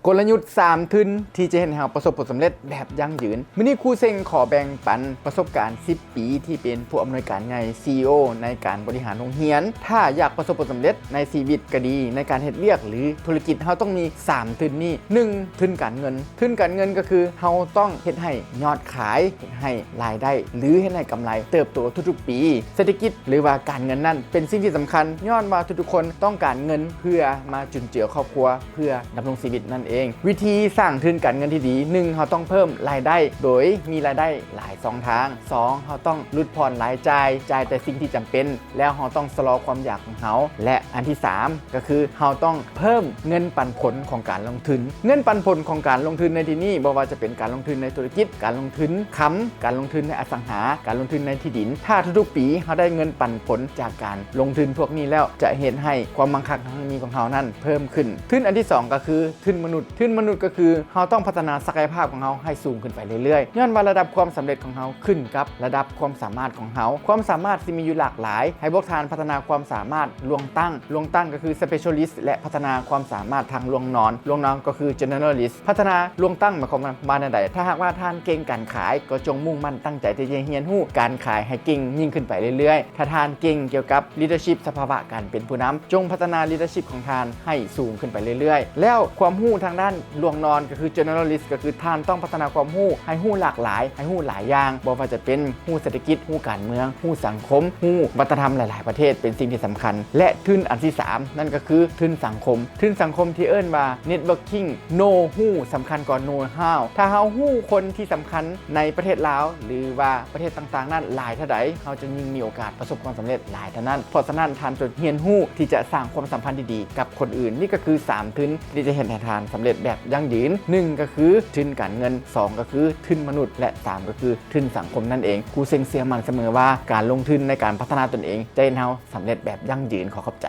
ກົນລະຍຸດສາມທຶນທີ່ຈະເຮັດໃຫ້ເຮົາປະສົບຜົນສຳເລັດແບບຢັ້ງຢືນ. ມື້ນີ້ຄູເຊັງຂໍແບ່ງປັນປະສົບການສິບປີທີ່ເປັນຜູ້ອຳນວຍການໃຫຍ່ ຊີອີໂອ ໃນການບໍລິຫານໂຮງຮຽນ. ຖ້າຢາກປະສົບຜົນສຳເລັດໃນຊີວິດກໍດີ, ໃນການເຮັດວຽກ ຫຼື ທຸລະກິດ, ເຮົາຕ້ອງມີສາມທຶນນີ້. ໜຶ່ງ, ທຶນການເງິນ. ທຶນການເງິນກໍຄືເຮົາຕ້ອງເຮັດໃຫ້ຍອດຂາຍ, ເຮັດໃຫ້ລາຍໄດ້ ຫຼື ເຮັດໃຫ້ກຳໄລເຕີບໂຕທຸກໆປີ. ເສດຖະກິດ ຫຼືວ່າການເງິນນັ້ນເປັນສິ່ງທີ່ສຳຄັນ ຍ້ອນວ່າທຸກໆຄົນຕ້ອງການເງິນເພື່ອມາຈຸນເຈືອຄອບຄົວ ເພື່ອດຳລົງຊີວິດນັ້ນເອງ. ວິທີສ້າງທຶນການເງິນທີ່ດີ, ໜຶ່ງ ເຮົາຕ້ອງເພີ່ມລາຍໄດ້ໂດຍມີລາຍໄດ້ຫຼາຍຊ່ອງທາງ. ສອງ ເຮົາຕ້ອງຫຼຸດຜ່ອນລາຍຈ່າຍ, ຈ່າຍແຕ່ສິ່ງທີ່ຈຳເປັນ, ແລ້ວເຮົາຕ້ອງຊະລໍຄວາມຢາກຂອງເຮົາ. ແລະ ອັນທີສາມ ກໍຄືເຮົາຕ້ອງເພີ່ມເງິນປັນຜົນຂອງການລົງທຶນ. ເງິນປັນຜົນຂອງການລົງທຶນໃນທີ່ນີ້ ບໍ່ວ່າຈະເປັນການລົງທຶນໃນທຸລະກິດ, ການລົງທຶນຄຳ, ການລົງທຶນໃນອະສັງຫາ, ການລົງທຶນໃນທີ່ດິນ. ຖ້າທຸກໆປີເຮົາໄດ້ເງິນປັນຜົນຈາກການລົງທຶນພວກນີ້ແລ້ວ, ຈະເຮັດໃຫ້ຄວາມມັ່ງຄັ່ງທາງມີຂອງເຮົານັ້ນເພີ່ມຂຶ້ນ. ທຶນອັນທີສອງ ກໍຄືທຶນມະນຸດ. ທຶນມະນຸດກໍຄືເຮົາຕ້ອງພັດທະນາສັກກະຍະພາບຂອງເຮົາໃຫ້ສູງຂຶ້ນໄປເລື້ອຍໆ, ຍ້ອນວ່າລະດັບຄວາມສຳເລັດຂອງເຮົາຂຶ້ນກັບລະດັບຄວາມສາມາດຂອງເຮົາ. ຄວາມສາມາດຊິມີຢູ່ຫຼາກຫຼາຍ, ໃຫ້ພວກທ່ານພັດທະນາຄວາມສາມາດລວງຕັ້ງ. ລວງຕັ້ງກໍຄື specialist ແລະ ພັດທະນາຄວາມສາມາດທາງລວງນອນ. ລວງນອນກໍຄື generalist. ພັດທະນາລວງຕັ້ງໝາຍຄວາມວ່າແນວໃດ? ຖ້າຫາກວ່າທ່ານເກັ່ງການຂາຍ, ກໍຈົ່ງມຸ່ງໝັ້ນຕັ້ງໃຈທີ່ຈະຮຽນຮູ້ການຂາຍໃຫ້ເກັ່ງຍິ່ງຂຶ້ນໄປເລື້ອຍໆ. ຖ້າທ່ານເກັ່ງກ່ຽວກັບ leadership ສະພາວະການເປັນຜູ້ນຳ, ຈົ່ງພັດທະນາ leadership ຂອງທ່ານໃຫ້ສູງຂຶ້ນໄປເລື້ອຍໆ. ແລ້ວຄວາມຮູ້ທາງດ້ານລວງນອນກໍຄື generalist ກໍຄືທ່ານຕ້ອງພັດທະນາຄວາມຮູ້ໃຫ້ຮູ້ຫຼາກຫຼາຍ, ໃຫ້ຮູ້ຫຼາຍຢ່າງ, ບໍ່ວ່າຈະເປັນຮູ້ເສດຖະກິດ, ຮູ້ການເມືອງ, ຮູ້ສັງຄົມ, ຮູ້ວັດທະນະທຳຫຼາຍໆປະເທດ ເປັນສິ່ງທີ່ສຳຄັນ. ແລະ ທຶນອັນທີສາມ ນັ້ນກໍຄືທຶນສັງຄົມ. ທຶນສັງຄົມທີ່ເອີ້ນວ່າ networking. Know who ສຳຄັນກວ່າ know how. ຖ້າເຮົາຮູ້ຄົນທີ່ສຳຄັນໃນປະເທດລາວ ຫຼືວ່າປະເທດຕ່າງໆນັ້ນຫຼາຍເທົ່າໃດ, ເຮົາຈະຍິ່ງມີໂອກາດປະສົບຄວາມສຳເລັດຫຼາຍເທົ່ານັ້ນ. ເພາະສະນັ້ນ, ທ່ານຈົ່ງຮຽນຮູ້ທີ່ຈະສ້າງຄວາມສຳພັນທີ່ດີກັບຄົນອື່ນ. ນີ້ກໍຄືສາມທຶນທີ່ຈະເຮັດໃຫ້ທ່ານສຳເລັດແບບຢັ້ງຢືນ. ໜຶ່ງ ກໍຄືທຶນການເງິນ, ສອງ ກໍຄືທຶນມະນຸດ ແລະ ສາມ ກໍຄືທຶນສັງຄົມນັ້ນເອງ. ຄູເຊັງເຊື່ອໝັ້ນສະເໝີວ່າ ການລົງທຶນໃນການພັດທະນາຕົນເອງຈະເຮັດໃຫ້ເຮົາສຳເລັດແບບຢັ້ງຢືນ. ຂໍຂອບໃຈ.